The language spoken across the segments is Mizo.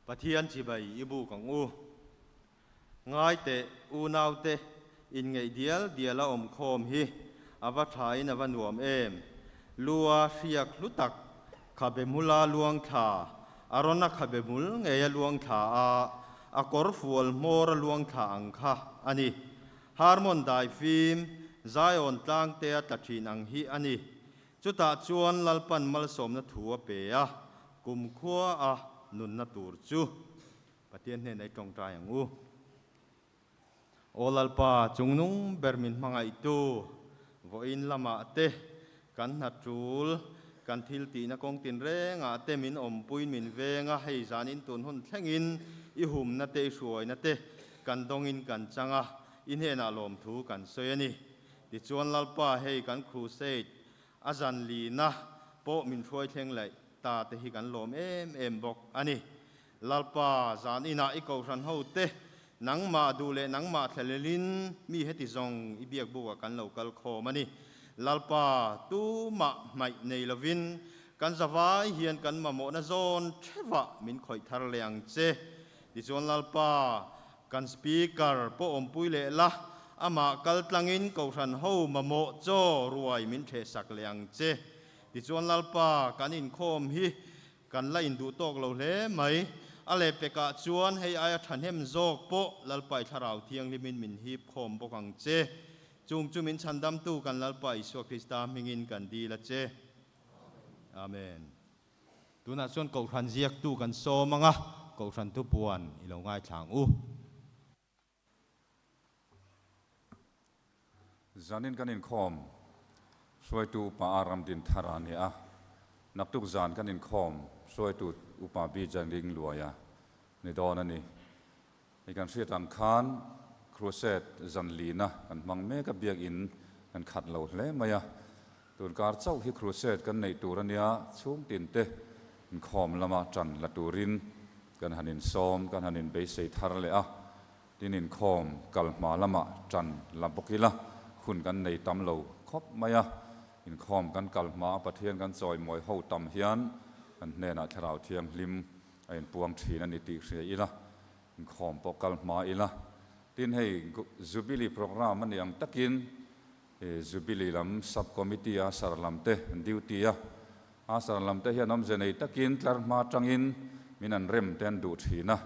Pathian chibai i buk ang u. Ngai teh, unaute, inngeih dial diala awm khawm hi a va thain a va nuam em! Lua hriak hlu tak, khabe hmula luang thla, Arona khabe hmul ngeia luang thla a, a kawr fual hmawra luang thla ang kha a ni. Harmon dai fim, Zion tlangtea tla thin ang hi a ni. Chutah chuan Lalpan malsawmna thu a pe a, kumkhua a nunna tur chu. Pathian hnenah i tawngtai ang u. Aw Lalpa, chungnung ber min hmangaihtu, vawiin lamah te, kan hna tul, kan thil tihna kawng tinrengah te min awmpuiin min veng a, hei zanin tun hun thlengin i humna te, i hruaina te kan dawngin kan chang a, i hnenah lawmthu kan sawi a ni. Tichuan Lalpa, hei kan crusade a zan lina pawh min hruai thleng laih ta te hi kan lawm em em bawk a ni. Lalpa, zan inah i kohhran ho te, nangmah duh leh nangmah thlalelin mi heti zawng i biak bukah kan lo kal khawm a ni. Lalpa, tumah hmaih nei lovin kan zavai hian kan mamawhna zawn thevah min khawih thar leh ang che. Tichuan Lalpa, kan Speaker pawh awmpui leh la, amah kal tlangin kohhran ho mamawh chaw ruai min thehsak leh ang che. Tichuan Lalpa, kan inkhawm hi Kan la induh tawk lo hle mai. A lehpekah chuan hei aia thahnem zawk pawh Lalpa i Thlarau Thianghlimin min hip khawm bawk ang che. Chung chu min chhandamtu kan Lalpa Isua Krista hmingin kan dil a che. Amen. Tunah chuan Kohhran ziaktu kan sawm ang a, Kohhran thupuan i lo ngaithla ang u. Zanin kan inkhawm hruaitu upa a ram din thar a ni a, naktuk zan kan inkhawm hruaitu upa Bi Janring Luaia ni dawn a ni. Hei kan hriat ang khan Crusade zan lina kan hmang mek a, biakinn kan khat lo hle mai a, tunkar chauh hi Crusade kan neih tur a nia, chhungtin te inkhawm lama tan la turin kan han insawm, kan han inbeisei thar leh a. Tin inkhawm kal hma lamah tan la bawk ila, hun kan nei tam lo khawp mai a. Inkhawm kan kal hma a Pathian kan chawimawi ho tam hian kan hnenah Thlarau Thianghlim a inpuang thin a ni tih hria ila, inkhawm pawh kal hma ila. Tin hei Jubilee programme a nih ang takin Jubilee lam Sub Committee a sar lam te an duty a, A sar lam te hian awmze nei takin tlar hma tangin min an rem te an duh thin a,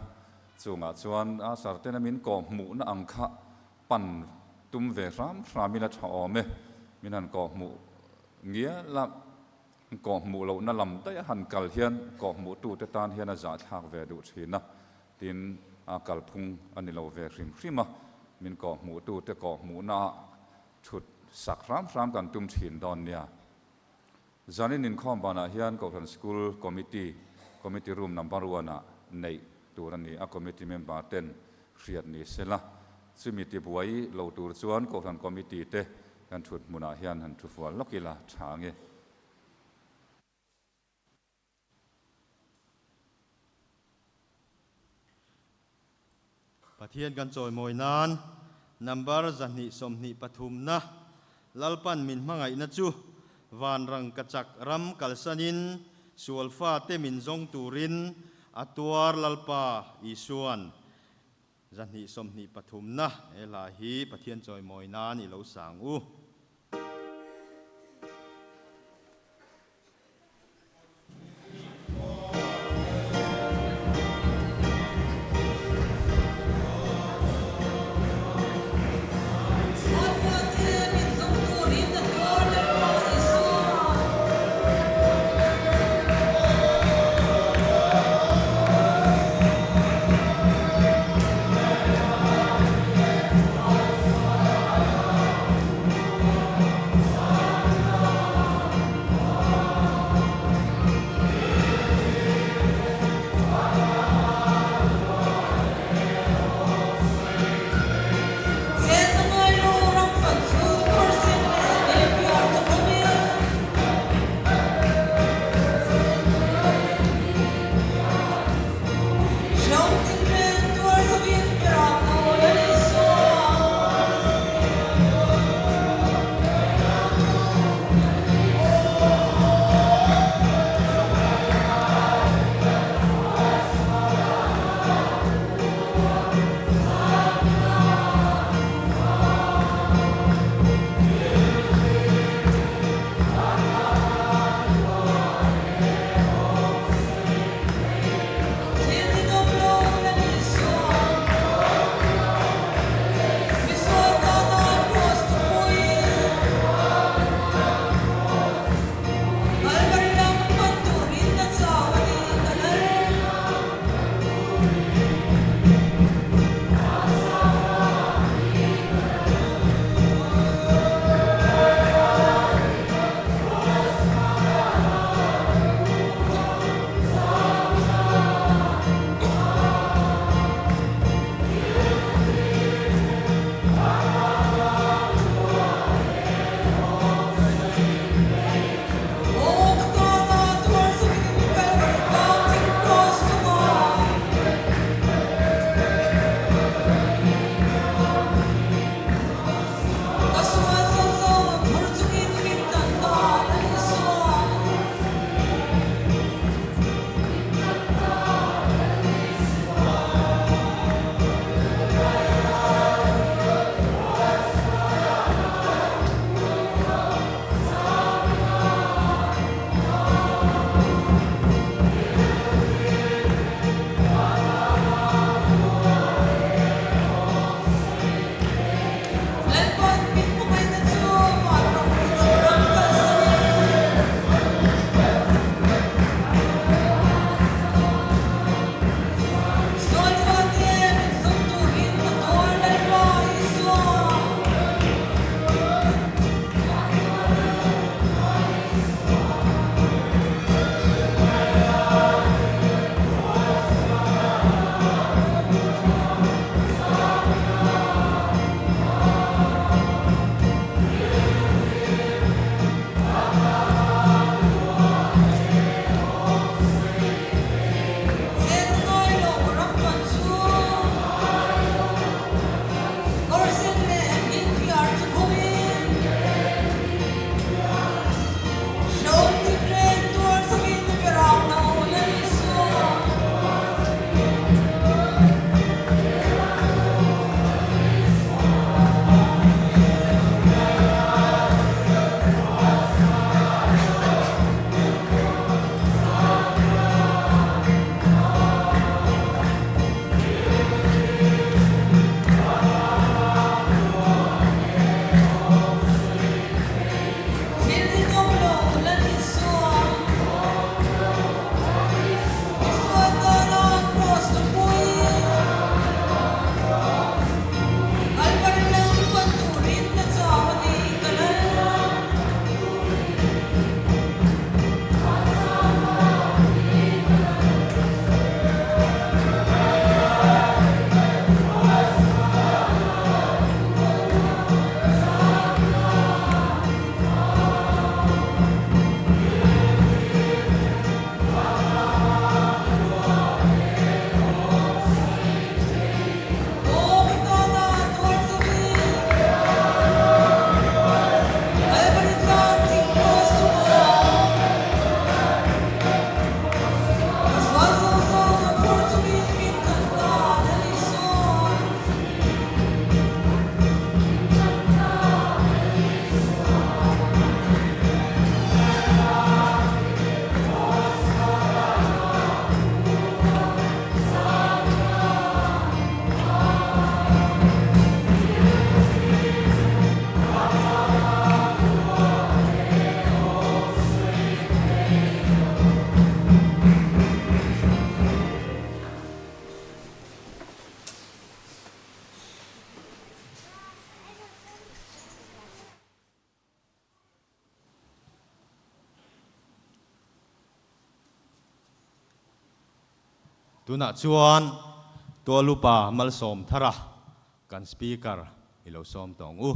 chungah chuan a sar tena min kawh hmuhna ang kha pan tum ve hram hramin a tha awm e, min han kawh hmuh ngial a, kawh hmuh lohna lam daih a han kal hian kawh hmuhtute tan hian a zahthlak ve duh thin a, tin a kalphung a ni lo ve hrim hrim a, min kawh hmuhtute kawh hmuhnaah thut sak hram hram kan tum thin dawn nia. Zanin inkhawm banah hian Kohhran School Committee, Committee Room Number One-ah neih tur a ni a, Committee member ten hriat ni sela, chumi tibuai lo tur chuan Kohhran Committee te kan thut hmunah hian han thufual lawk ila tha ange. Pathian kan chawimawi nan number 223na Lalpan min hmangaihna chu vanrang ka chak ram kalsanin sual fate min zawng turin a tuar Lalpa Isuan 223na he hla hi Pathian chawimawi nan i lo sang u. Tunah chuan Tualupa Malsawm Thara kan Speaker i lo sawm tawng u.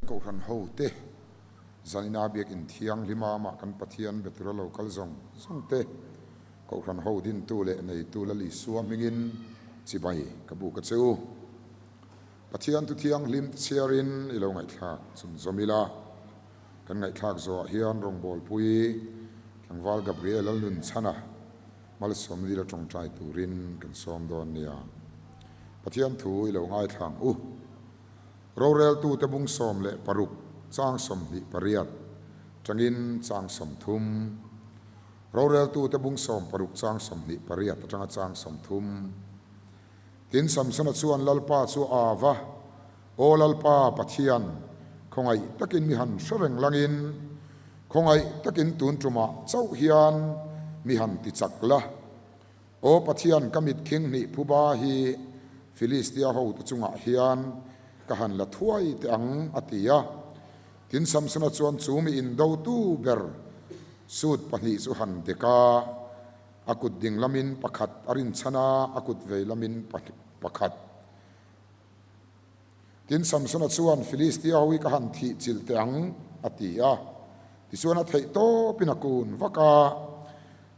Kohhran ho te, Zanina biakinn thianghlim a amah kan Pathian be tura lo kal zawng zawng te, Kohhran ho dintu leh neitu Lal Isua hmingin chibai ka buk a che u. Pathian thu thianghlim te chhiarin i lo ngaihthlak chun zawm ila. Kan ngaihthlak zawhah hian rawngbawlpui tlangval Gabriel Lalnunchhana malsawm dil a tawngtai turin kan sawm dawn nia. Pathian thu i lo ngaithla ang u. Roreltute bung 16 chang 28 tangin chang 30. Roreltute bung 16 chang 28 atanga chang 30. Tin, Samsona chuan Lalpa chu a au va, Aw Lalpa Pathian, khawngaih takin mi han hre reng langin, khawngaih takin tun tumah chauh hian mi han ti chak la. Aw Pathian, ka mit khing hnih phuba hi Filistia hote chungah hian ka han la thuai teh ang, a ti a. Tin, Samsona chuan chu mi indotu ber sut pahnih chu han dek a. A kut ding lamin pakhat a rinchhan a, a kut vei lamin pakhat. Tin, Samsona chuan, Filistia ho hi ka han thih chilh teh ang, a ti a. Tichuan a theih tawpin a kun vak a.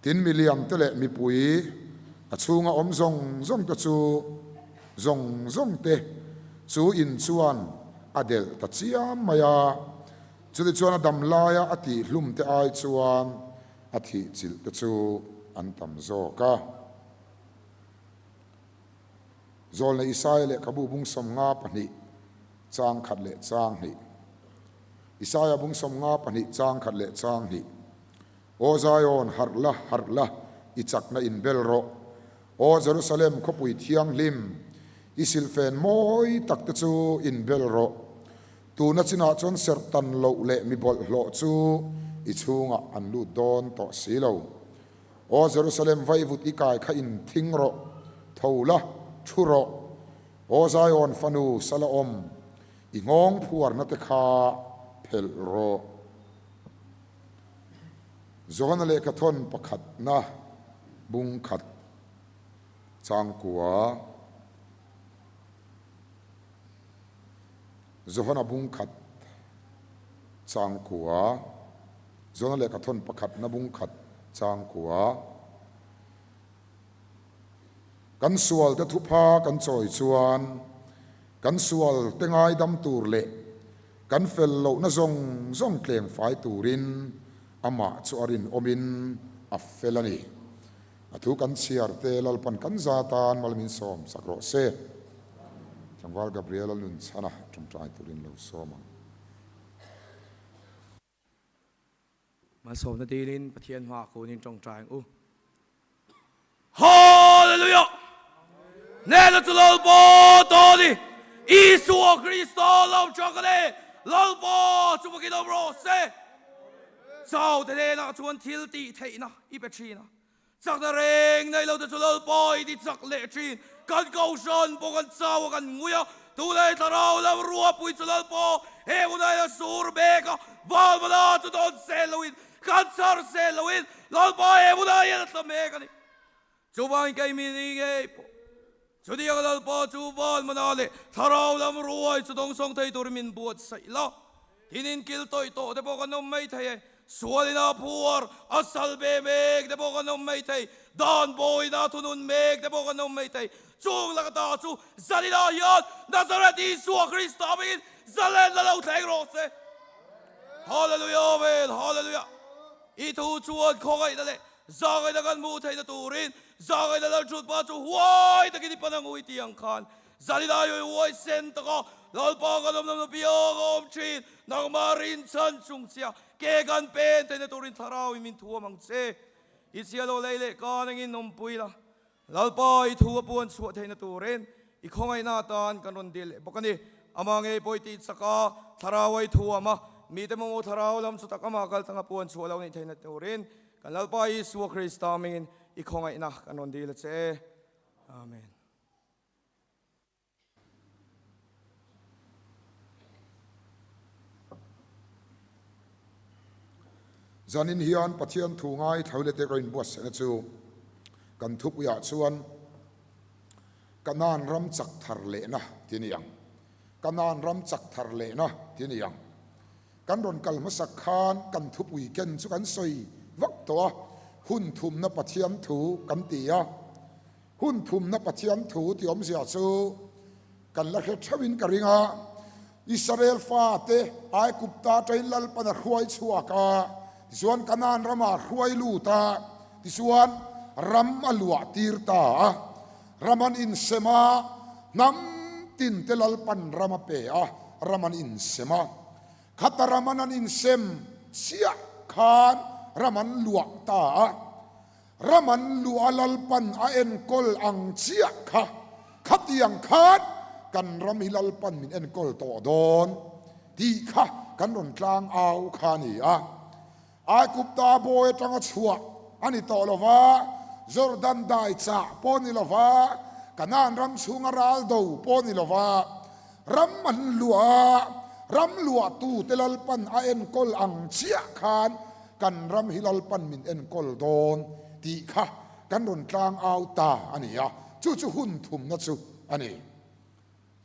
Tin, miliam te leh mipui a chhunga awm zawng zawng te chu zawng zawng te chu in chuan a delh ta chiam mai a. Chutichuan a dam laia a tih hlum te ai chuan A thih chilh te chu an tam zawk a. Zawlna Isaia lehkhabu bung 52 chang khat leh chang hnih. Isaia bung 52 chang khat leh chang hnih. Aw Zion, harh la, harh la, i chakna inbel rawh. Aw Jerusalem khawpui thianghlim, i silhfen mawi tak te chu inbel rawh. Tuna chinah chuan serh tan loh leh mi bawlhhlawh chu i chhungah an lut dawn tawh si lo. Aw Jerusalem, vaivut i kai kha in thing rawh, tho la, thu rawh. Aw Zion fanu Salaawm, i nghawng phuarna te kha phelh rawh. Johana lehkhathawn pakhatna bung khat changkua. Johana bung khat chang kua, Johana lehkhathawn pakhatna bung khat chang kua. Kan sual te thupha kan chawi chuan kan sual te ngaidam tur leh kan fel lohna zawng zawng tleng fai turin amah chu a rinawmin a fel a ni. A thu kan chhiar te Lalpan kan za tan mal min sawm sak rawh se. Tlangval Gabriel a nun chhan a, tawngtai turin lo sawm ang. Malsawmna dilin Pathian hmaah kunin tawngtai ang u. Hallelujah! Hnehna chu Lalpa ta a ni. Isua Krista lo chak a ni. Lalpa chu vakin awm rawh se. Chau te hnenah chuan thil tih theihna i pe thin a. Chakna reng nei lo te chu Lalpa i ti chak leh thin. Kan kohhran pawh kan chau a kan ngui a, tunah hi thlarau lam ruahpui chu Lalpa he hunah hian a sur mek a, Valmala chu dawn sel loin, kan chhar sel loin Lalpa he hunah hian a tla mek a ni. Chuvangin kei mi ni ngei pawh chutiang Lalpa chu Valmana leh thlarau lam ruai chu dawngsawng thei turin min buatsaih la. Tin inkil tawih tawh te pawh kan awm mai thei e. Sualin a phuar, a sal ve mek te pawh kan awm mai thei. Dan bawina thunun mek te pawh kan awm mai thei. Chung laka ta chu Zalila hian Nazareth Isua Krista hmingin zalen la lo thleng rawh se. Hallelujah Amen Hallelujah. I thu chuan khawngaihna leh zawngaihna kan hmuh theihna turin zawngaihna Lalthutpa chu huai takin i pan ang u i ti ang khan Zalila i huaisen taka Lalpa kan awm lamna biak a awm thin. Nangmah rinchhan chung chia ke kan pen theihna turin thlarau in min thuam ang che. I chhia lo lei leh kan engin awmpui la. Lalpa i thu a puan chhuah theihna turin i khawngaihna atan kan rawn dil leh bawk a ni. Amah ngei pawh i tih chak a, thlarau a i thuam a, mite mamawh thlarau lam chu tak amah kal tanga puan chhuah lo nih theihna turin kan Lalpa Isua Krista hmingin i khawngaihna kan rawn dil a che. Amen. Zanin hian Pathian thu ngai thlo leh te ka inbuatsaihna chu kan thupuiah chuan Kanaan ram chak thar lehna ti a ni ang. Kanaan ram chak thar lehna ti a ni ang. Kan rawn kal hmasak khan kan thupui ken chu kan sawi vak tawh a, hun thumna Pathian thu kan ti a. Hun thumna Pathian thu tih awmzia chu kan la hre theuhin ka ring a, Israel fate Aigupta atangin Lalpan a hruai chhuak a, tichuan Kanaan ramah a hruai lut a, tichuan ram a luah tir ta a. Ram an insem a, hnam tin te Lalpan ram a pe a, ram an insem a. Khata ram an an insem chiah khan ram an luah ta a. Ram an luah a Lalpan a enkawl ang chiah kha, khatiang khan kan ram hi Lalpan min enkawl tawh dawn tih kha kan rawn tlang au kha a ni a. Aigupta bawi atanga chhuah a ni tawh lo va, Jordan dai chah pawh a ni lo va, Kanaan ram chhunga ral do pawh a ni lo va, ram an luah a, ram luahtute Lalpan a enkawl ang chiah khan kan ram hi Lalpan min enkawl dawn tih kha kan rawn tlang au ta a ni a, chu chu hun thumna chu a ni.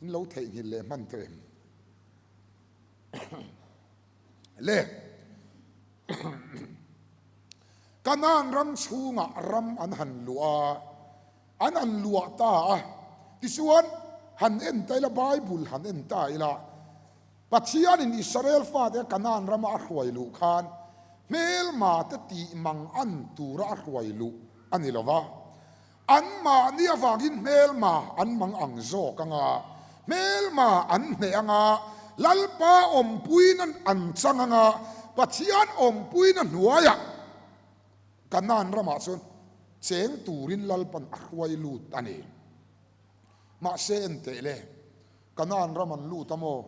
In lo theihnghilh leh hman tawh em? Le Kanaan ram chhungah ram an han luah a, an han luah ta a. Tichuan, han en ta ila, Bible han en ta ila, Pathianin Israel fate Kanaan rama a hruai luh khan hmelma te tih mang an tura a hruai luh a ni lo va. Anmahni avangin hmelma an mang ang zawk anga, hmelma an hneh anga, Lalpa awmpuina an chang anga, Pathian awmpuina hnuaiah Kanaan ramah chuan cheng turin Lalpan a hruai lut a ni. Mahse enteh le, Kanaan ram an lut a maw?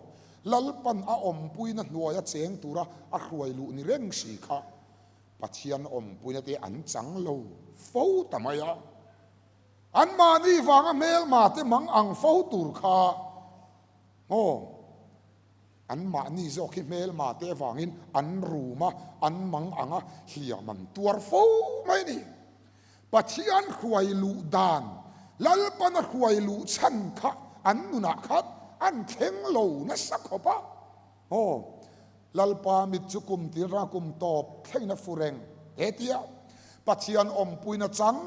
Lalpan a awmpuina hnuaia cheng tura a hruai luh ni reng si kha. Pathian awmpuina te an chang lo fo ta mai a, anmahni vanga hmelma te mang ang fo tur kha maw anmahni zawk hi hmelma te avangin an rum a, an mang ang a, hliam an tuar fo mai a ni. Pathian hruai luh dan, Lalpana hruai luh chhan kha an nunah khan an thleng lo nasa khawp a. Aw, Lalpa mit chu kum tirna kum tawp thlengin a fu reng he tia Pathian awmpuina chang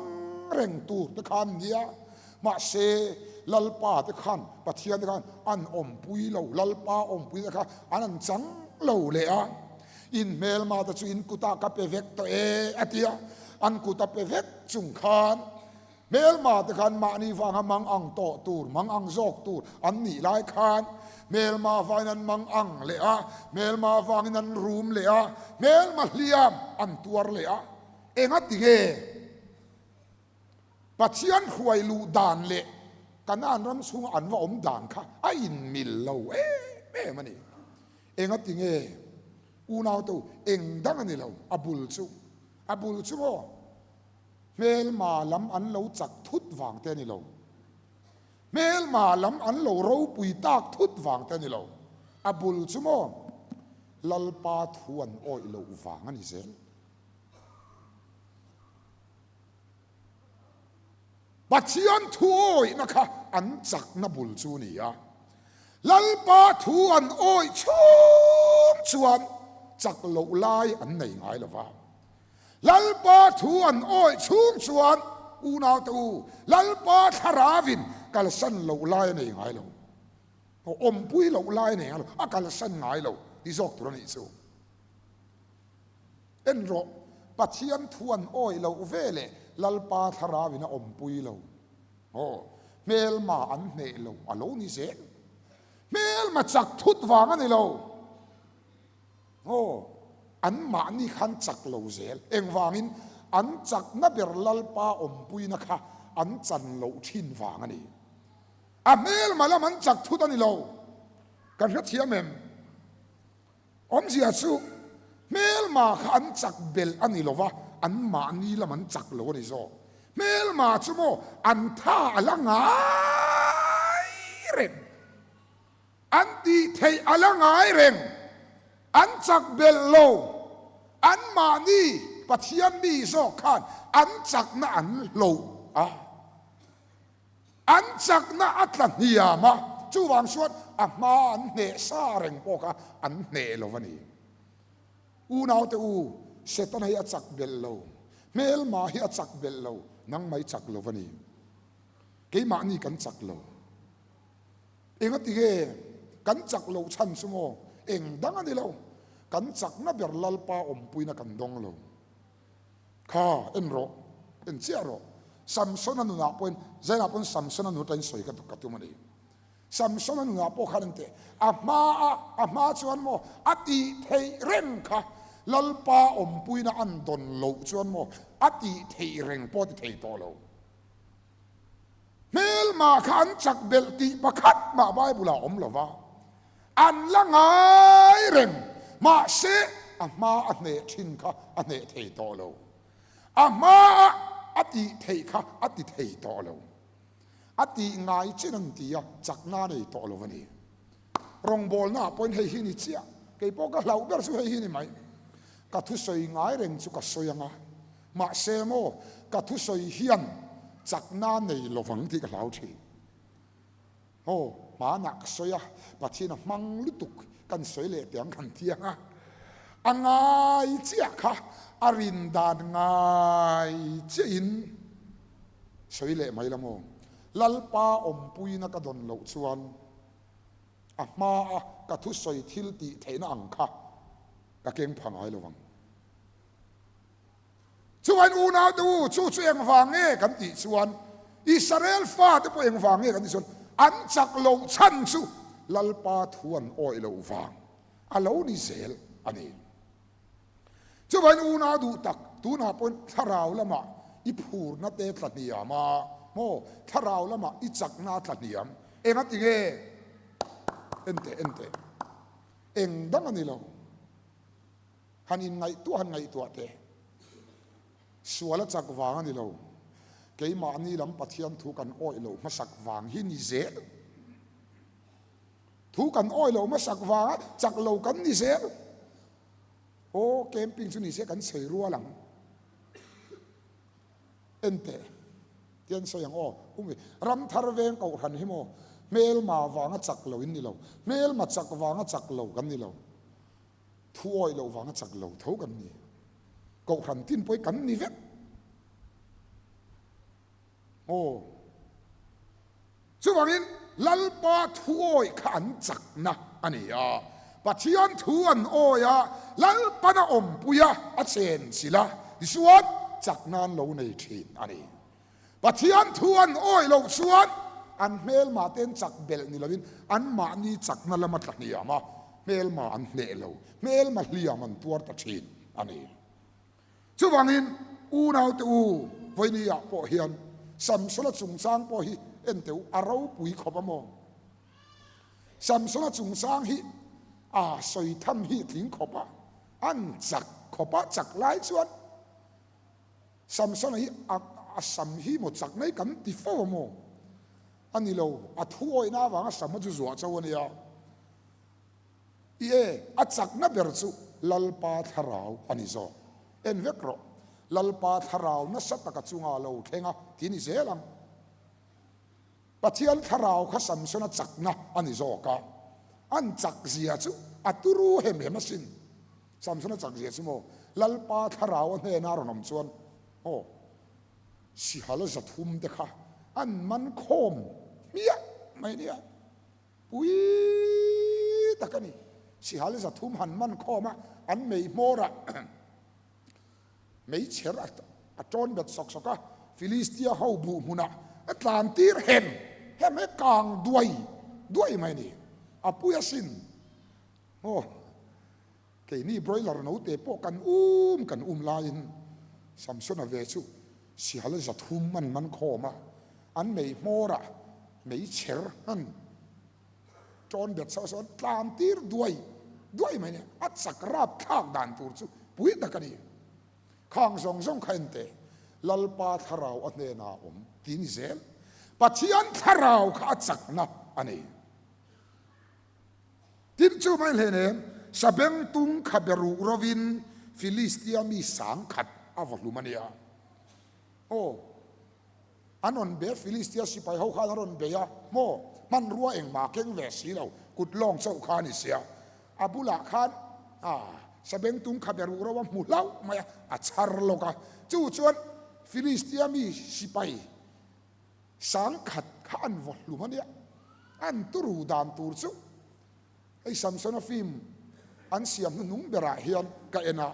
reng tur te khan nia. Mahse, Lalpa te khan, Pathian te khan an awmpui lo, Lalpa awmpui te kha an an chang lo leh a. In hmelma te chu in kutah ka pe vek tawh e a tia, an kut a pe vek chung khan Hmelma te khan mahni vanga mang ang tawh tur, mang ang zawk tur an nih lai khan hmelma vangin an mang ang leh a, hmelma vangin an rum leh a, hmelma hliam an tuar leh a. Enga ti nge Pathian hruai luh dan leh Kanaan ram chhunga an va awm dan kha a inmil lo em em a ni. Enga ti nge unau te u, eng dang a ni lo, a bul chu, a bul chu maw? Hmelma lam an lo chak thut vang te a ni lo. Hmelma lam an lo ropui tak thut vang te a ni lo. A bul chu maw Lalpa thu an awih loh vang a ni zel. Pathian thu awihna kha an chakna bul chu a ni a. Lalpa thu an awih chhung chuan chak loh lai an nei ngai lo va. Lalpa thu an awih chhung chuan unaute u, Lalpa thlarauin kalsan loh lai a nei ngai lo. Awmpui loh lai a nei ngai lo, a kalsan ngai lo ti zawk tur a nih chu. En rawh, Pathian thu an awih loh ve leh Lalpa thlarauin a awmpui lo. Aw, hmelma an hneh lo a lo ni zel. Hmelma chak thut vang a ni lo. Aw, an mahni khan chak lo zel. Engvangin an chakna ber Lalpa awmpuina kha an chan loh thin vang a ni. A hmelma lam an chak thut a ni lo. Kan hrethiam em? Awmzia chu hmelma kha an chak belh a ni lo va, an mahni lam an chak lo a ni zawk. Hmelma chu maw an tha a la ngai reng. An tih theih a la ngai reng. An chak belh lo. Anmahni Pathian mi zawk khan an chakna an hloh a, an chakna a tla hniam a, chuvang chuan a hma an hneh sa reng pawh kha an hneh lo a ni. Unaute u, Setana hi a chak belh lo, hmelma hi a chak belh lo, nangmah i chak lo a ni. Keimahni kan chak lo. Engati nge kan chak loh chhan chu maw? Eng dang a ni lo. Kan chakna ber Lalpa awmpuina kan dawng lo. Kha, en rawh, en chiah rawh. Samsona nunah pawhin, Zainah pawhin Samsona nun atangin sawi ka tum a ni. Samsona nunah pawh khan engteh, a hma a, a hma chuan maw, a tih theih reng kha Lalpa awmpuina an dawn loh chuan maw, a tih theih reng pawh a ti thei tawh lo. Hmelma kha an chak belh tih pakhat mah Bible ah awm lo va, an la ngai reng. Mahse, a hma a hneh thin kha a hneh thei tawh lo. A hma a a tih theih kha a ti thei tawh lo. A tih ngai chin an ti a, chakna a nei tawh lo a ni. Rawngbawlna ah pawhin hei hi ni chiah. Kei pawh ka hlauh ber chu hei hi ni mai. Ka thusawi ngai reng chu ka sawi ang a. Mahse maw, ka thusawi hian chakna nei lovang tih ka hlau thin. Aw, hmanah ka sawi a, Pathian a hmang lutuk kan sawi leh teh ang kan ti ang a. A ngai chiah kha a rin dan ngai chiahin sawi leh mai la maw. Lalpa awmpuina ka dawn loh chuan a hmaa ka thusawi thil tih theihna ang kha ka keng pha ngai lovang. Chuan unaute u, chu chu engvang nge kan tih chuan, Israel fate pawh engvang nge kan tih chuan, an chak loh chhan chu Lalpa thu an awih loh vang a lo ni zel a ni. Chuan unau duh tak, tunah pawhin thlarau lamah i phurna te tla hniam a, maw thlarau lamah i chakna tla hniam, engati nge? Enteh, enteh, eng dang a ni lo. Han inngaihtuah han ngaihtuah teh. Sual a chak vang a ni lo. Keimahni lam Pathian thu kan awih loh hmasak vang hi ni zel. Thu kan awih loh hmasak vanga chak lo kan ni zel. Aw, camping chu ni se kan sawi rual ang. En teh, tian sawi ang aw, umi Ramthar veng kohhran hi maw hmelma vanga chak lo in ni lo, hmelma chak vanga chak lo kan ni lo. Thu awih loh vanga chak lo tho kan ni. Kohhran tin pawh hi kan ni vek. Aw. Chuvangin Lalpa thu awih kha an chakna a ni a. Pathian thu an awi a, Lalpan a awmpui a, a chen chilh a, tichuan chakna an lo nei thin a ni. Pathian thu an awih loh chuan an hmelma te an chak belh ni loin anmahni chakna lama tla hniam a, hmelma an hneh lo, hmelma hliam an tuar ta thin a ni. Chuvangin unaute u, vawinia pawh hian Samsona chungchang pawh hi en teh u, a ropui khawp a maw? Samsona chungchang hi a sawi tham hi tling khawp a, an chak khawp a, chak lai chuan Samsona hi a a sam hi maw chak mai kan ti fo a maw? A ni lo, a thu awihna avanga sam a chu zuah cho a nia. I e, a chakna ber chu Lalpa thlarau a ni zawk. En vek rawh, Lalpa thlarau nasa taka chunga lo thleng a ti ni zel ang. Pathian thlarau kha Samsona chakna a ni zawk a, an chak zia chu a turu hem hem asin. Samsona chak zia chu maw Lalpa thlarau a hnena a rawn awm chuan aw sihal 300 te kha an man khawm hmiah mai nia. Pui tak a ni. Sihal 300 han man khawm a, an mei hmawrah meichher a tawn bet sawk sawk a, Filistia ho buh hmunah a tlan tir hem hem he kang duai duai mai a ni. A pui asin. Aw, keini broiler note pawh kan um kan um laiin Samsona ve chu sihal 300 an man khawm a, an mei hmawrah meichher an tawn bet sauh sauh an tlan tir duai duai mai a ni. A chak rap thlak dan tur chu pui tak a ni. Khang zawng zawng kha en teh, Lalpa thlarau a hnenah a awm ti ni zel. Pathian thlarau kha a chakna a ni. Tin chu mai hleinem, sabengtung kha be ruh rovin Filistia mi 10,000 a vaw hlum a nia. Aw, an rawn be Filistia sipai ho khan a rawn bei a, maw, hmanrua engmah keng ve si lo, kut lawng chauh kha a ni sia. A bulah khan a sabengtung khabe ruh ro a hmu hlauh mai a, a chhar lawk a. Chu chuan Filistia mi sipai 10,000 kha an vaw hlum a nia. An turu dan tur chu hei Samsona film an siam hnuhnung berah hian ka en a.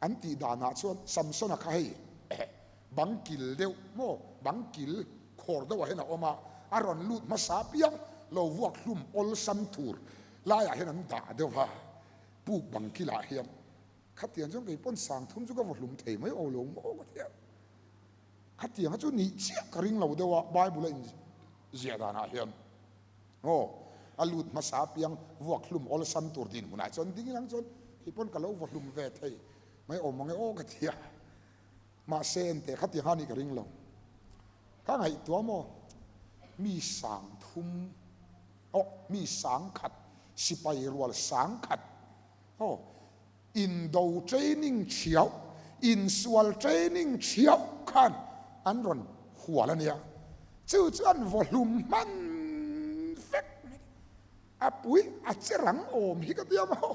An tih danah chuan Samsona kha hei bang kil deuh maw, bang kil khawr deuhah hian a awm a, a rawn lut hmasa piang lo vuak hlum awlsam tur laiah hian an dah deuh a, puk bang kilah hian. Khatiang chuan kei pawn 3000 chu ka vaw hlum thei mai aw lo maw ka ti a. Khatianga chu nih chiah ka ring lo deuh a, Bible a inziah danah hian. Aw, a lut hmasa apiang vuak hlum awlsam tur dinhmunah chuan ding ilang chuan kei pawn ka lo vaw hlum ve thei mai awm ang e aw ka ti a. Mahse ente khatiang a nih ka ring lo. Ka ngaihtuah maw mi 3000 aw mi 10,000 sipai rual 10,000 aw indo training thiau insual training thiau khan an rawn hual a nia. Chu chu an vaw hlum hman vek mai. A pui a che rang awm hi ka tia maw.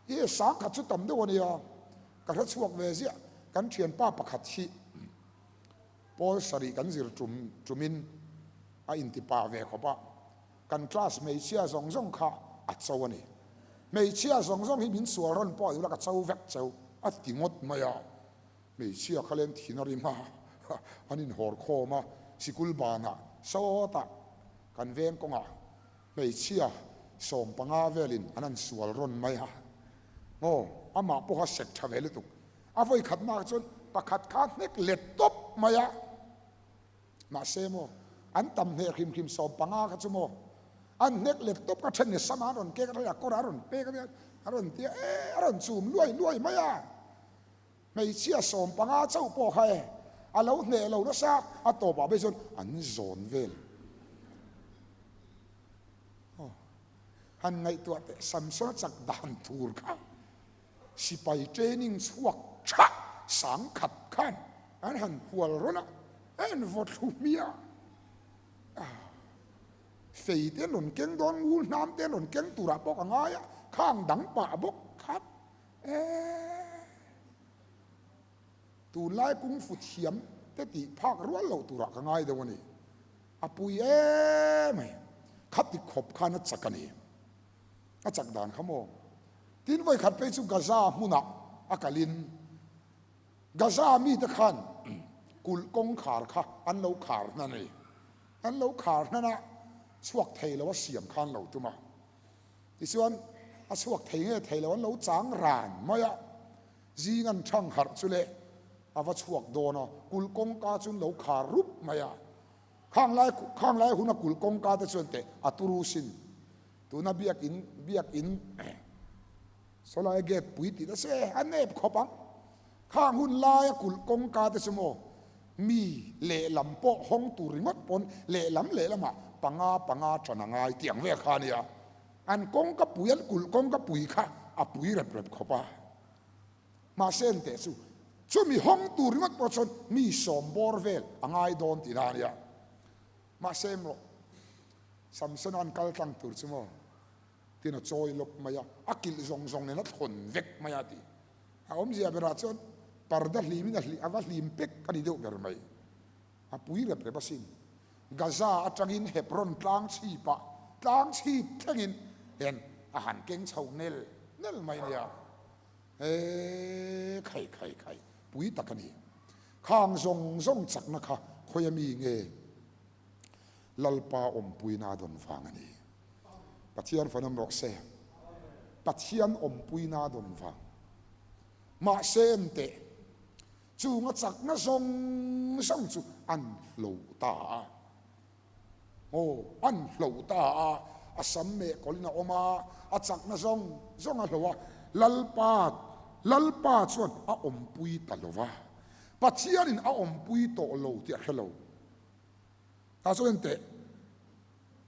I 10,000 chu tam deuh a nia. Ka hre chhuak ve ziah kan thianpa pakhat hi pawl sarih kan zir tum tumin a intipa ve khawp a. Kan class hmeichhia zawng zawng kha a cho a ni. Hmeichhia zawng zawng hi min sual rawn pawh ila ka cho vek cheu a ti ngawt mai a. Hmeichhia kha leng thin a rim a, an inhawr khawm a, sikul banah sawtah kan veng kawngah hmeichhia 15 velin an han sual rawn mai a. Aw, amah pawha sek tha ve lutuk. A vawi khatnaah chuan pakhat kha hnek let tawp mai a. Mahse maw, an tam hneh hrim hrim 15 kha chu maw, an hnek let tawp ka then ni sama an rawn kek a, a kawr a rawn pek a nia, a rawn tia e, a rawn chum luai luai mai a. Hmeichhia 15 chauh pawh kha e, a lo hneh lo nasa, a tawpah phei chuan an zawn vel. Aw, han ngaihtuah teh Samsona chak dan tur kha. Sipai training chhuak tha 10,000 khan an han hual rawn a, a en vaw thlu hmiah a. Fei te an rawn keng dawn, ngul hnam te an rawn keng turah pawh ka ngai a, khang dang pah bawk khat e. Tunlai kungfu thiam te tih phak rual loh turah ka ngai deuh a ni. A pui em mai, khati khawp khan a chak a ni. A chak dan kha maw? Tin vawi khat phei chu Gaza hmunah a kalin Gaza mite khan kulh kawngkhar kha an lo khar hnan a ni. An lo khar hnan a, chhuak thei lo a siam khan lo tum a. Tichuan a chhuak thei nge thei lo an lo chang ran mai a, zing an thang harh chu le a va chhuak dawn a, kulh kawngka chu an lo khar rup mai a. Khang lai khang lai huna kulh kawngka te chuan teh a turu sin. Tuna biakin biakin sawlai gate pui tih ta se a nep khawp ang. Khang hun laia kulh kawngka te chu maw mi lehlam pawh hawng tur ringawt pawn lehlam lehlamah panga panga tan a ngai tih ang vel kha a nia. An kawngka pui an kulh kawngka pui kha a pui rep rep khawp a. Mahse an teh chu chumi hawng tur ringawt pawh chuan mi sawm bawr vel a ngai dawn tih na a nia. Mahse maw Samson an kal tlang tur chu maw tin a chawi lawp mai a, a kilh zawng zawng nen a thawn vek mai a ti. A awmzia berah chuan parda hlimin a a va hlim pek a ni deuh ber mai. A pui rep rep asin. Gaza atangin Hebron tlang chhipah tlang chhip thlengin hian a han keng chho nel nel mai nia. He khai khai khai pui tak a ni. Khang zawng zawng chakna kha khawi ami nge? Lalpa awmpuina dawn vang a ni. Pathian fanawm rawh se. Pathian awmpuina dawn vang. Mahse enteh, chunga chakna zawng zawng chu an hlo ta a. Aw, an hlo ta a, a sam meh kawlin a awm a, a chakna zawng zawng a hlo a. Lalpa, Lalpa chuan a awmpui ta lo va. Pathianin a awmpui tawh lo tih a hre lo. Tah chuan enteh.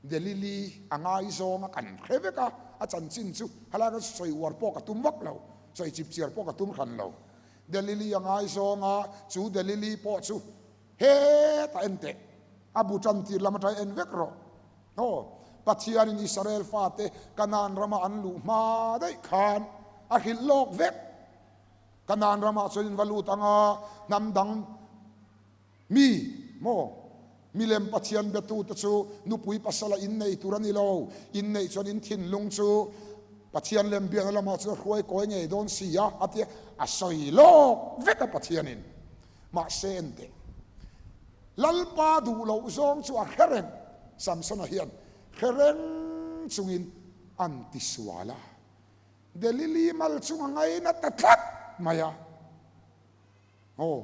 Delili a ngaizawng a kan hre vek a, a chanchin chu halai ka sawi uar pawh ka tum vak lo, sawi chip chiar pawh ka tum hran lo. Delili a ngaizawng a, chu Delili pawh chu hetah en teh, a bu tan tir lam atang en vek rawh. Aw, Pathianin Israel fate Kanaan rama an luh hma daih khan a hrilh lawk vek. Kanaan ramah chuan in va lut ang a, hnam dang Mi maw? Milem Pathian betute chu nupui pasala innei tur a ni lo. Inneih chuan in thinlung chu Pathian lem biakna lamah chuan a hruai kawi ngei dawn si a, a ti a. A sawi lawk vek a Pathianin. Mahse enteh, Lalpa duh loh zawng chu a hre reng. Samsona hian hre reng chungin an tisual a. Delili mal chung a ngaina ta tlat mai a. Aw.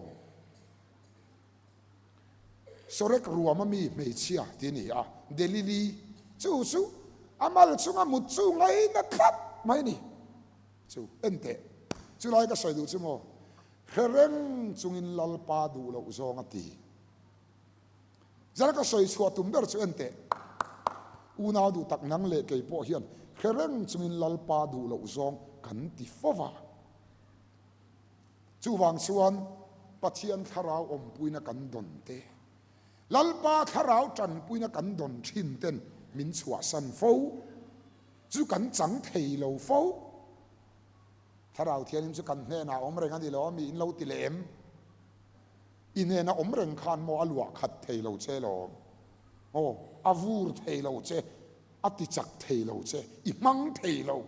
Sorek ruam a mi hmeichhia ti a ni a, Delili chu chu a mal chunga mut chu ngaina thlap mai a ni. Chu en teh, chulai ka sawi duh chu maw, hre reng chungin Lalpa duh loh zawng a ti. Zara ka sawi chhuah tum ber chu en teh, unau duh tak nang leh kei pawh hian hre reng chungin Lalpa duh loh zawng kan ti fo va. Chuvang chuan Pathian thlarau awmpuina kan dawn te, Lalpa thlarau tanpuina kan dawn thin ten min chhuahsan fo, chu kan chang thei lo fo. Thlarau Thianghlim chu kan hnenah awm reng a ni lo a mi in lo ti leh em? I hnena awm reng khan maw a luah khat thei lo che lawm? Aw, a vur thei lo che, a ti chak thei lo che, i hmang thei lo.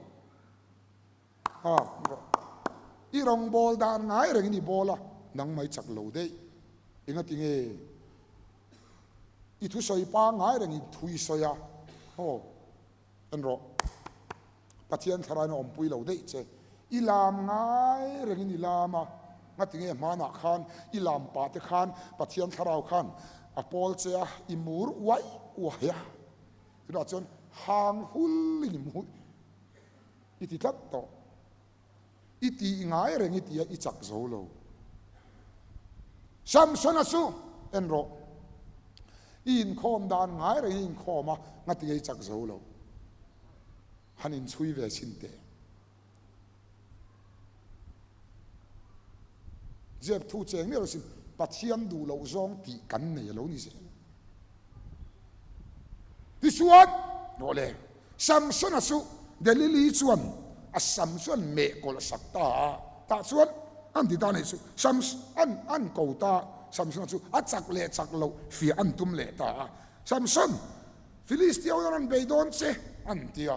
Ha, i rawngbâwl dan ngai rengin i bâwl a, nang mai chak lo daih. Engati nge i thusawi pangngai rengin thu i sawi a? Aw, en rawh, Pathian thlaraiin a awmpui lo daih che. I lam ngai rengin i lam a, ngati nge hmanah khan i lam pah te khan Pathian thlarau khan a pawl che a, i mur uai uai a. Tunah chuan hang hulin i mu. I ti tlat tawh. I tih ngai reng i ti a, i chak zo lo. Samsona chu en rawh. I inkhawm dan ngai reng i inkhawm a, ngati nge i chak zo lo. Han inchhui ve chhin teh. Zep thu cheng miah lo sin, Pathian duh loh zawng tih kan nei a lo ni zel. Tichuan, rawh le, Samsona chu Delili chuan a sam chu an meh kawlh sak ta a, tah chuan an ti ta a nih chu, Sams, an, an ko ta, Samsona chu a chak leh chak loh fiah an tum leh ta a, Samson, Filistia ho an bei dawn che, an ti a.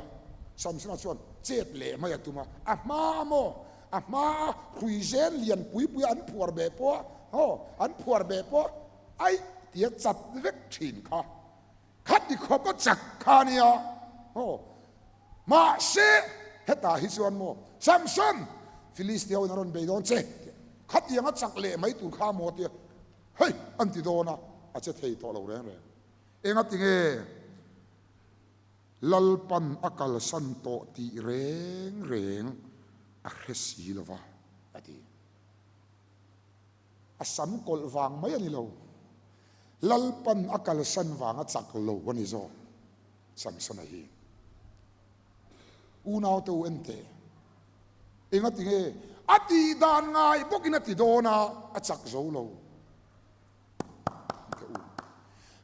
Samsona chuan chet leh mai a tum a, a hma a maw? A hma a hrui zen lian pui pui a an phuar beh pawh a, haw, an phuar beh pawh aih tia chat vek thin kha. Khati khawp a chak kha a nia, haw. Mahse, hetah hi chuan maw, Samson, Filistia ho in a rawn bei dawn che, tia khatiang a chak leh mai tur kha maw tia, hei, an ti dawn a, a che thei tawh lo reng reng. Engati nge Lalpan a kalsan tawh tih reng reng a hre si lo va, a ti. A sam kawlh vang mai a ni lo. Lalpan a kalsan vang a chak lo a ni zawk, Samsona hi. Unaute u en teh. Engati nge a tih dan ngai bawkin a ti dawn a, a chak zo lo.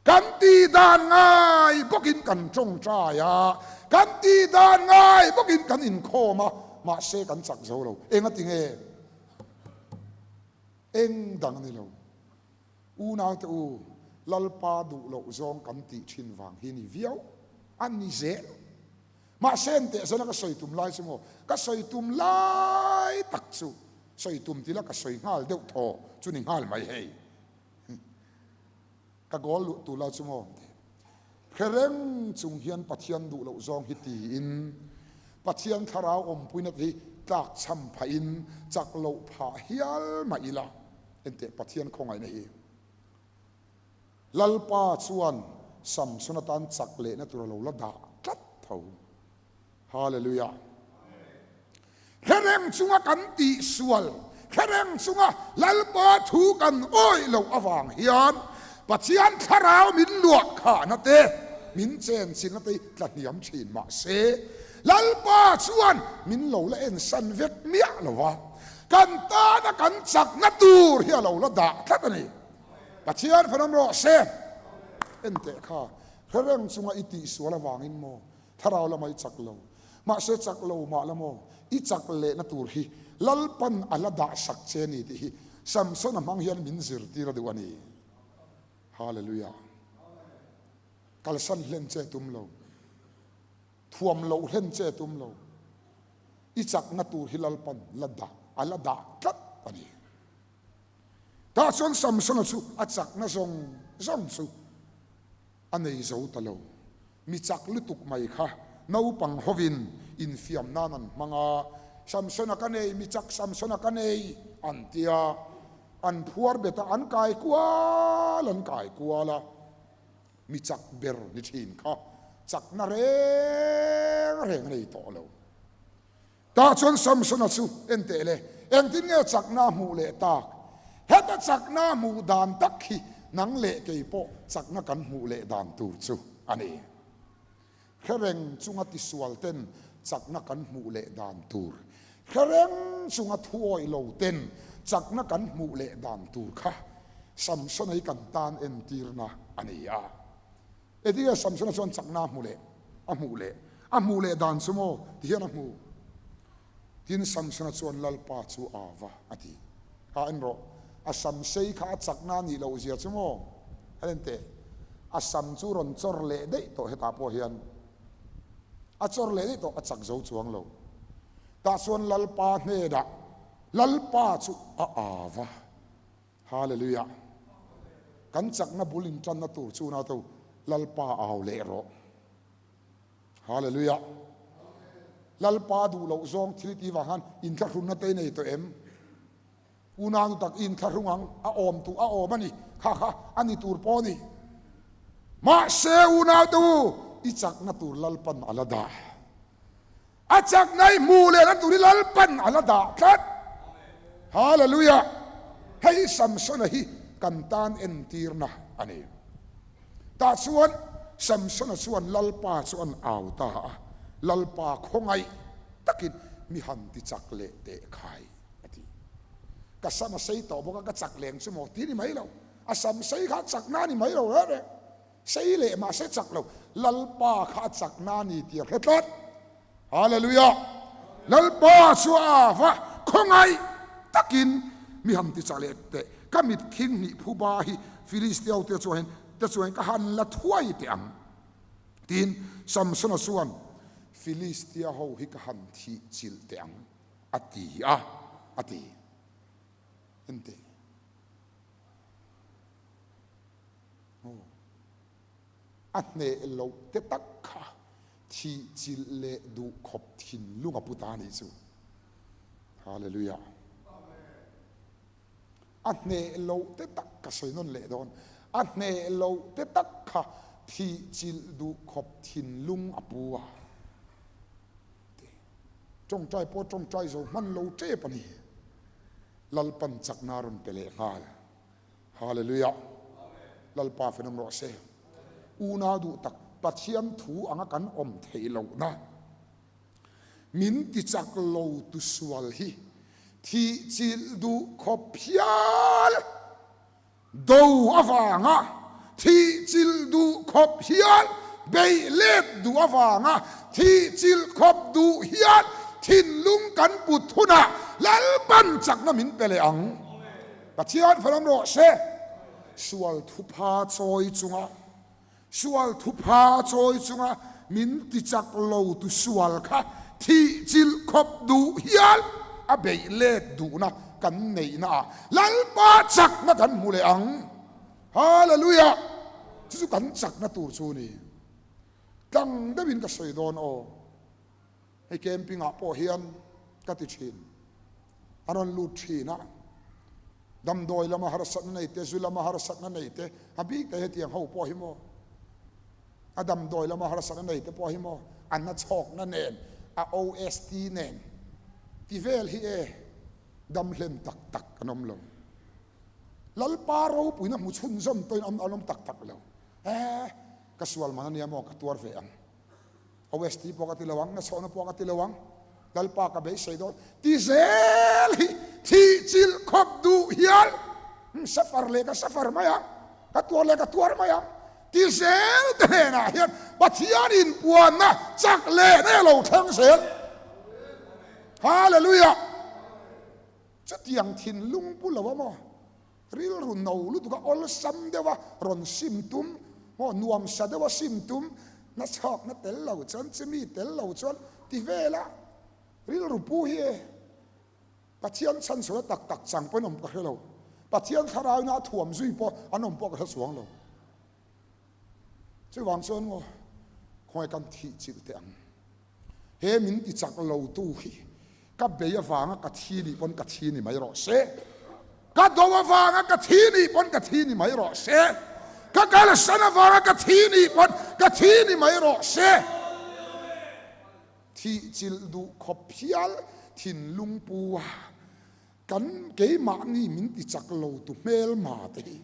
Kan tih dan ngai bawkin kan tawngtai a, kan tih dan ngai bawkin kan inkhawm a, mahse kan chak zo lo. Engati nge? Eng dang a ni lo. Unaute u, Lalpa duh loh zawng kan tih thin vang hi ni viau a ni zel. Mahse enteh zana ka sawi tum lai chu maw? Ka sawi tum lai tak chu sawi tum tila ka sawi nghal deuh thaw chu ni nghal mai hei. Ka goal luh tur lai chu maw? Hre reng chung hian Pathian duh loh zawng hi tiin Pathian thlarau awmpuina te hi tlak chham phahin chak loh phah hial mah ila enteh Pathian khawngaihna hi. Lalpa chuan Samson atan chak lehna tur a lo la dah tlat tho. Hallelujah! Hre reng chunga kan tihsual, hre reng chunga Lalpa thu kan awih loh avang hian Pathian thlarau min luah khahna te. min chenchilhna te hi tla hniam thin mah se, Lalpa chuan min lo la ensan vek miah lo va, kan tana kan chakna tur hi a lo la dah tlat a ni. Pathian fanawm rawh se. Enteh kha, hre reng chunga i tihsual avangin maw Thlarau lama i chak lo? Mahse chak lo mah la maw i chak lehna tur hi Lalpan a la dah sak che ni tih hi Samsona hmang hian min zirtir a duh a ni. Hallelujah. Kalsan hlen che tum lo. Thuam loh hlen che tum lo. I chakna tur hi Lalpan la dah, a la dah tlat a ni. Tah chuan Samsona chu a chakna zawng zawng chu a nei zo ta lo. Mi chak lutuk mai kha naupang hovin infiam nan an hmang a, Samsona ka nei, mi chak Samsona ka nei an ti a, an phuar bet a, an kai kual an kai kual a, mi chak ber ni thin kha chakna reng reng a nei tawh lo. Tah chuan Samsona chu en teh le, engtin nge chakna a hmuh leh tak? Heta chakna a hmuh dan tak hi nang leh kei pawh chakna kan hmuh leh dan tur chu a ni. Hre reng chunga tisual ten chakna kan hmuh leh dan tur, hre reng chunga thuawih lo ten chakna kan hmuh leh dan tur kha Samsona hi kan tan entirna a ni a. Etia Samsona chuan chakna a hmu leh, a hmuh leh, a hmuh leh dan chu maw ti hian a hmu. Tin, Samsona chuan Lalpa chu a va a ti. Kha en rawh, a sam sei kha a chakna a nih loh zia chu maw? A en teh, a sam chu rawn chawr leh daih tawh hetah pawh hian. A chawr leh daih tawh, a chak zo chuang lo. Tah chuan Lalpa hnenah, Lalpa chu a a va. Hallelujah! Kan chakna bul intanna tur chu na to Lalpa au leh rawh. Hallelujah! Lalpa duh loh zawng thil ti vang khan inthlahrunna te i nei tawh em? Unau tak i inthlahrung ang, a awm tu a awm a ni, kha kha a ni tur pawh a ni. Mahse unau te u, i chakna tur Lalpan a la dah. A chakna i hmuh leh na tur hi Lalpan a la dah tlat. Hallelujah! Hei Samsona hi kan tan entirna a ni. Tah chuan Samsona chuan Lalpa chu an au ta a, Lalpa khawngaih takin mi han ti chak leh teh khai a ti. Ka sam a sei tawh bawk a, ka chak leng chu maw ti ni mai lo. A sam sei kha chakna a ni mai lo reng reng. Sei leh mahse chak lo, Lalpa kha a chak na ni tih a hre tlat. Hallelujah! Lalpa chu a va khawngaih takin mi han ti chak leh teh. Ka mit khing hnih phuba hi Filistia te chuan te chuan ka han la thuai teh ang. Tiin Samsona chuan Filistia ho hi ka han thih chilh teh ang a ti a, a ti. Enteh. A hneh loh te tak kha thih chilh leh duh khawp thinlung a pu ta anih chu. Hallelujah. A hneh loh te tak ka sawi nawn leh dawn. A hneh loh te tak kha thih chilh duh khawp thinlung a pu a. Tawngtai pawh tawngtai zo hman lo tep a ni. Lalpan chakna a rawn pe leh nghal. Hallelujah! Lalpa fenawm rawh se. Unau duh tak, Pathian thu anga kan awm theih lohna min ti chak lo tu sual hi thih chilh duh khawp hial do avanga thih chilh duh khawp hial beih let duh avanga thih chilh khawp duh hial thinlung kan put hunah Lalpan chakna min pe leh ang. Pathian falam rawh se. Sual thupha chawi chunga Sual thupha chawi chunga min ti chak lo tu sual kha thih chilh khawp duh hial a beih let duhna kan neihna ah Lalpa chakna kan hmu leh ang. Hallelujah! Chu chu kan chakna tur chu ni. Tlang deuhin ka sawi dawn aw. Hei camping ah pawh hian ka ti thin. A rawn lut thin a, damdawi lama harsatna nei te, zu lama harsatna nei te, a bik te hetiang ho pawh hi maw, a damdawi lama harsatna nei te pawh hi maw, a na chhawkna nen, a OST nen ti vel hi e dam hlen tak tak an awm lo. Lalpa ropuina hmu chhunzawm tawhin an awm tak tak lo. Eh! Ka sual man ania maw ka tuar ve ang. OST pawh ka ti lo ang, nachhawhna pawh ka ti lo ang, Lalpa ka beisei dawn ti zel hi thih chilh khawp duh hial safar leh ka safar mai ang, ka tuar leh ka tuar mai ang ti zel te hnenah hian Pathian inpuanna chak leh na lo thleng zel. Hallelujah! Chutiang thinlung pu lo a maw? Rilru no lutuk a awlsam deuh a rawn sim tum, maw nuamsa deuh a sim tum, na chhawkna tel lo chuan chimi tel lo chuan ti vel a, rilru pu hi e Pathian chhanchhuahna tak tak chang pawhin awm ka hre lo, Pathian thlarauina a thuam zui pawh an awm pawh ka hre chuang lo. Chuvang chuan maw khawngaih kan thih chilh teh ang. He min ti chak lo tu hi ka bei avanga ka thi nih pawn ka thi ni mai rawh se. Ka do avanga ka thi nih pawn ka thi ni mai rawh se. Ka kalsan avanga ka thi nih pawn ka thi ni mai rawh se. Thih chilh duh khawp hial thinlung pu a kan keimahni min ti chak lo tu hmelma te hi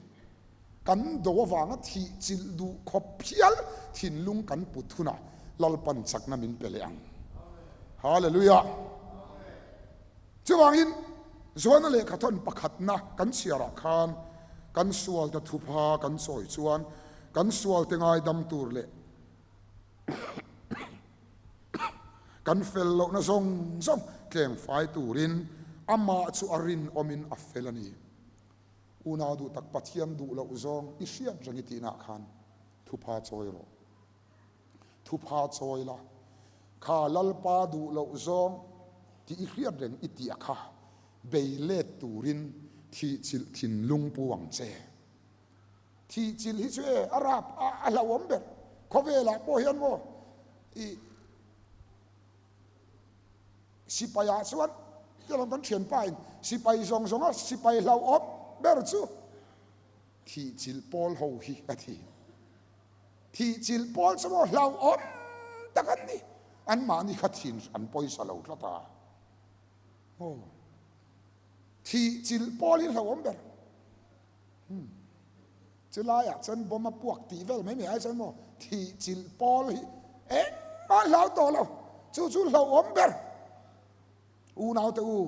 kan do avanga thih chilh duh khawp hial thinlung kan put hunah Lalpan chakna min pe leh ang. Hallelujah! Chuvangin Johana lehkhathawn pakhatna kan chhiarah khan kan sualte thupha kan sawi chuan kan sualte ngaidam tur leh Kan fel lohna zawng zawng tleng fai turin amah chu a rinawmin a fel a ni. Unau duh tak Pathian duh loh zawng i hriat reng i tihnaah khan thupha chawi rawh. Thupha chawi la, kha Lalpa duh loh zawng tih i hriat reng i tih a kha bei let turin thihchilh thinlung pu ang che. Thih chilh hi chu e a rap a a hlauhawm ber. Khawvelah pawh hian maw i sipai ah chuan tialawm kan thianpa in sipai zawng zawng a sipai hlauhawm ber chu thih chilh pawl ho hi a thi. Thih chilh pawl chu maw hlauhawm tak an ni. Anmahni kha thin an pawisa lo tlat a. Maw thih chilh pawl hi hlauhawm ber. Umm. Chulaiah chuan bomb a puak tih vel mai mai ai chuan maw thih chilh pawl hi engmah hlau tawh lo. Chu chu hlauhawm ber. Unaute u,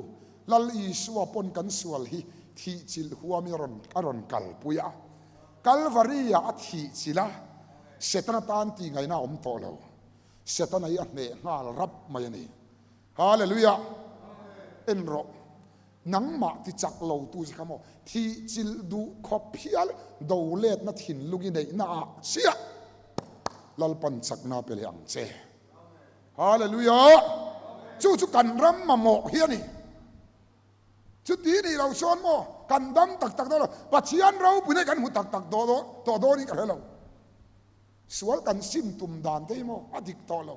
Lal Isua pawn kan sual hi thih chilh huam i rawn a rawn kalpui a. Kalvari ah a thih chilh a, Setana tan tih ngaihna a awm tawh lo. Setana hi a hneh nghal rap mai a ni. Hallelujah! En rawh. Nangmah ti chak lo tu che kha maw thih chilh duh khawp hial do letna thinlung i neihna ah chiah Lalpan chakna pe leh ang che. Hallelujah! Chu chu kan ram mamawh hi a ni. Chuti nih lo chuan maw kan dam tak tak dawn lo. Pathian ropui hi kan hmu tak tak tawh dawn in ka hre lo. Sual kan sim tum dan te hi maw a dik tawh lo.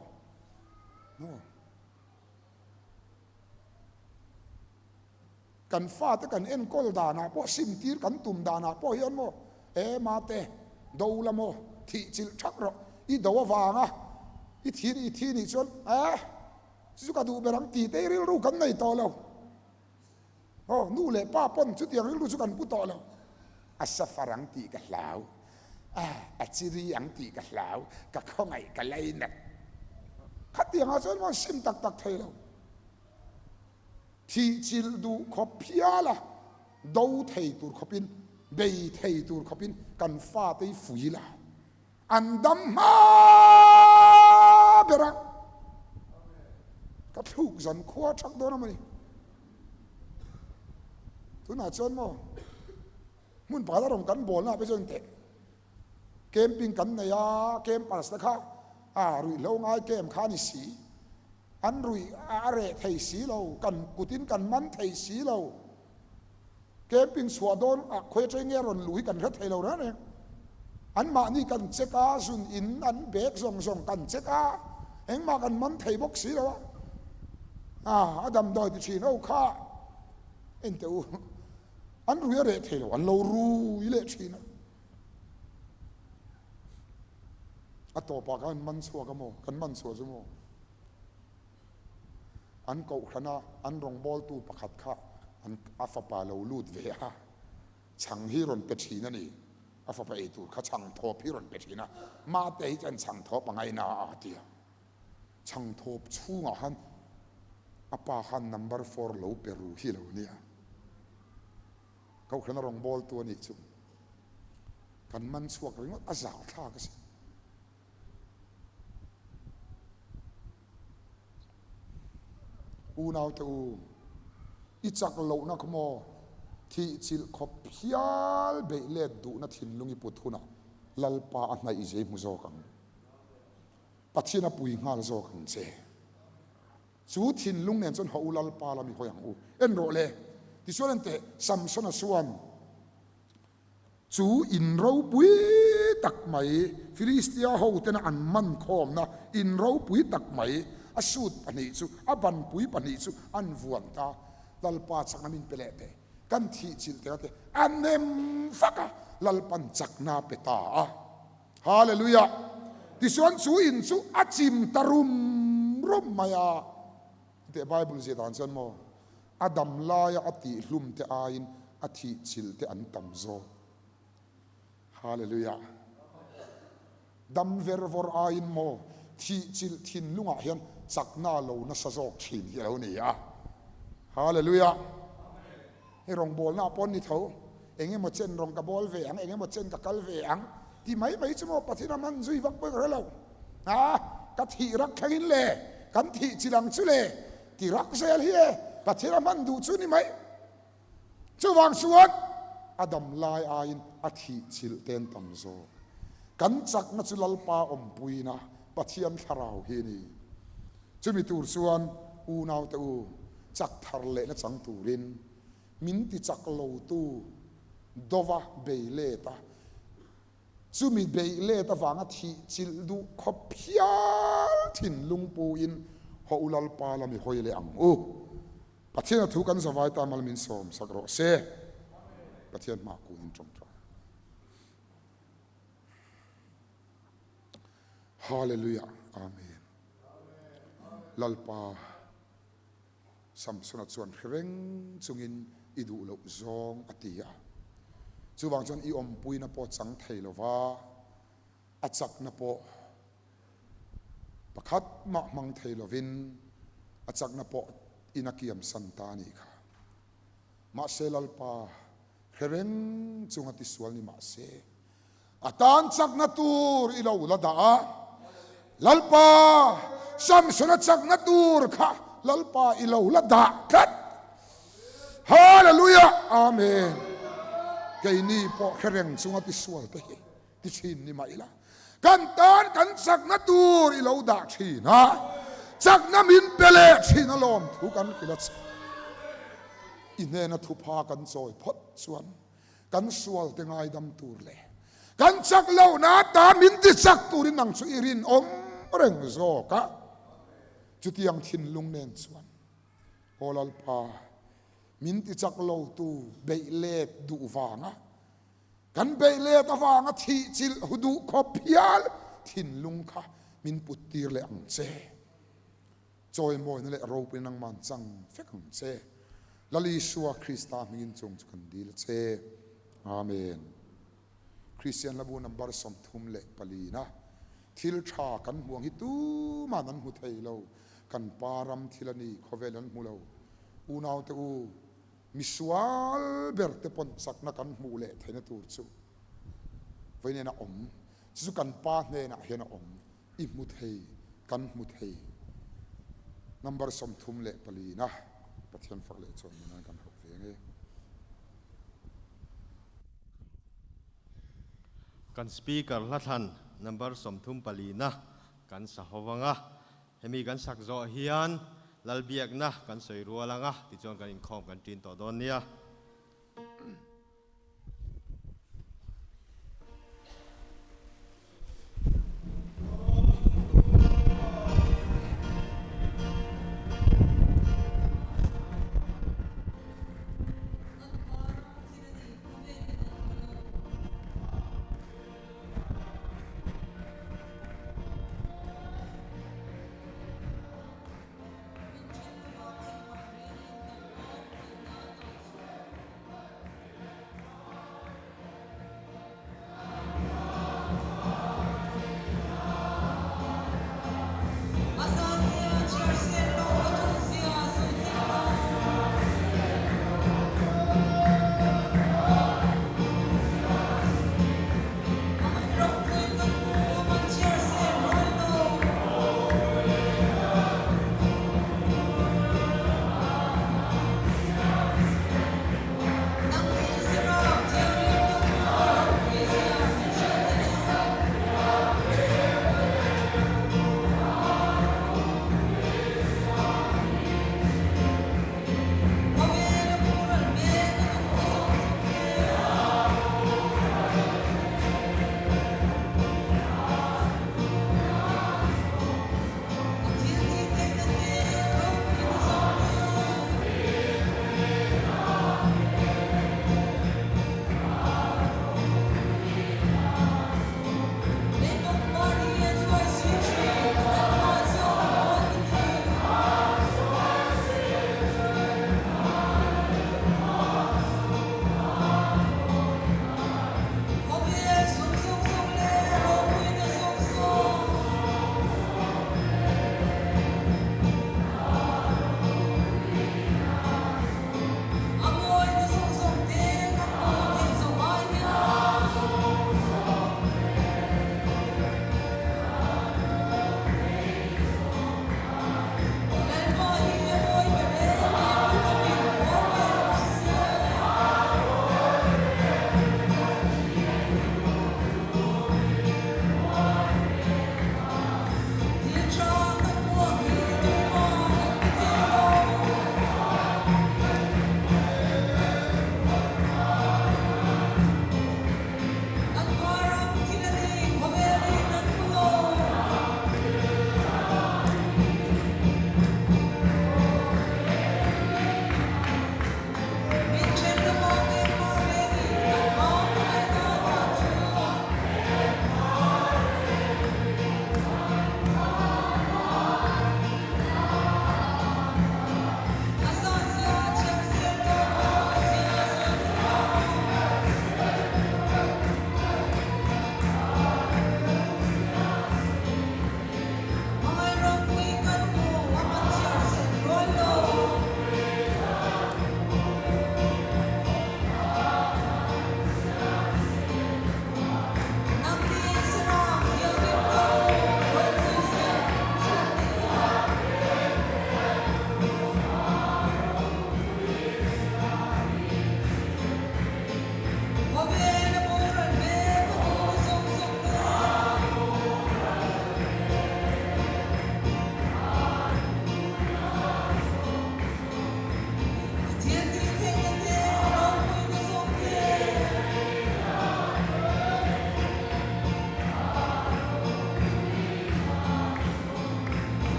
Kan fate kan enkawl danah pawh simtir kan tum danah pawh hian maw e mate do la maw thih chilh thak rawh i do avanga i thi i thi nih chuan e chu ka duh ber ang tih te rilru kan nei tawh lo aw nu leh pa pawn chutiang rilru chu kan pu tawh lo a safar ang tih ka hlau a a chiri ang tih ka hlau ka khawngaih ka lainat khatiangah chuan maw sim tak tak thei lo Thih chilh duh khawp phial a, do thei tur khawpin, bei thei tur khawpin kan fate hi fui la, an dam hma ber a, ka thluk zan khua thak dawn a mawni. Tunah chuan maw hmun pakhat a rawn kan bawlna ah pawh chuan teh camping kan nei a, campers te kha a ruihhlo ngai camp kha a ni si. An ruih a reh thei si lo, kan kutin kan man thei si lo. Camping chhuah dawn ah khawi atang nge rawn luh hi kan hre thei lo reng reng. Anmahni kan check a, zun in an bag zawng zawng kan check a, engmah kan man thei bawk si lo a. A damdawi ti thin ho kha enteh u, an ruih a reh thei lo, an lo rui leh thin a. A tawpah khan man chhuak a maw? Kan man chhuah chu maw? An kohhrana an rawngbawltu pakhat kha an a fapa lo lut ve a, chhang hi rawn pe thin a ni. A fapa ei tur kha chhangthawp hi rawn pe thin a, Mate hi chuan chhangthawp a ngaina a a ti a. Chhangthawp chhungah khan a pa khan number four lo pe ru hi lo nia. Kohhran a rawn bawl tu a nih chu. Kan man chhuak ringawt a zahthlak asin. Unaute u, i chak lohna kha maw thih chilh khawp hial beih let duhna thinlung i put hunah Lalpa a hnaih zei hmu zawk ang. Pathian a pui nghal zawk ang che. Chu thinlung nen chuan haw u Lalpa lam i hawi ang u. En rawh le, tichuan enteh Samsona chuan Chu in ropui tak mai, Filistia hotena an man khawmna in ropui tak mai, a sut pahnih chu, a banpui pahnih chu an vuan ta. Lalpa chakna min pe leh teh, kan thih chilh teh a ti. A nem vak a, Lalpan chakna a pe ta a. Hallelujah! Tichuan chu in chu a chim ta rum rum mai a. Teh Bible zia dan chuan maw? A dam laia a tihhlum te aiin a thih chilh te an tam zawk. Hallelujah! Dam ver vawr aiin maw thih chilh thinlungah hian chakna lo nasa zawk thin hi a lo ni a. Hallelujah! Hei rawngbawlna ah pawh ni tho, eng emaw chen rawng ka bawl ve ang, eng emaw chen ka kal ve ang ti mai mai chu maw Pathian a man zui vak pawh ka hre lo. Ha! Ka thih rak thlengin le, kan thih chilh ang chu le. Ti rak zel hi e, Pathian a hman duh chu ni mai. Chuvang chuan a dam lai aiin a thih chilh ten tam zawk. Kan chakna chu Lalpa awmpuina Pathian thlarau hi a ni. Chumi tur chuan unaute u, chak thar lehna chang turin min ti chak lotu dova bei let a, Chumi beih let avanga thih chilh duh khawp hial thinlung puin haw u Lalpa la mi hawi leh ang u. Pathian a thu kan zavai ta mal min sawm sak rawh se. Pathian hmah kun in tawngtai. Hallelujah Amen. Lalpa Samsona chuan hre reng chungin i duh loh zawng a ti a. Chuvang chuan i awmpuina pawh chang thei lo va, a chakna pawh pakhat mah hmang thei lovin a chakna pawh in a kiam san ta a nih kha. Mahse Lalpa hre reng chunga tisual ni mahse, A tan chakna tur i lo la dah a, Lalpa, Samsona chakna tur kha Lalpa i lo la dah tlat. Hallelujah! Amen. Keini pawh hre reng chunga tisual te hi ti thin ni mah ila, kan tan kan chakna tur i lo dah thin a, chakna min pe leh thin alawm thu kan hrilh a che. I hnena thupha kan chawi phawt chuan Kan sualte ngaidam tur leh kan chak lohna atan min ti chak turin nang chu i rinawm reng zawk a. Chutiang thinlung nen chuan, Aw Lalpa, min ti chak lotu beih let duh vanga kan beih let avanga thih chilh hu duh khawp hial thinlung kha min put tir leh ang che. Chawimawina leh ropuina nangman chang vek ang che. Lal Isua Krista hmingin chung chu kan dil a che. Amen. Kristian hlabu number 34 na thil tha kan hmu ang hi tuman an hmu thei lo. Kan pa ram thil a ni, khawvel an hmu lo. Unaute u, misual ber te pawn chakna kan hmuh leh theihna tur chu vawiin a awm. Chu chu kan pa hnenah hian a awm. I hmu thei, kan hmu thei. Number 34 na Pathian fak leh chuan min an kan hauh ve nge. Kan Speaker hlathlan number 34 na kan sa ho vang a, hemi kan sak zawh hian Lalbiakna kan sawi rual ang a, tichuan kan inkhawm kan ṭin tawh dawn nia.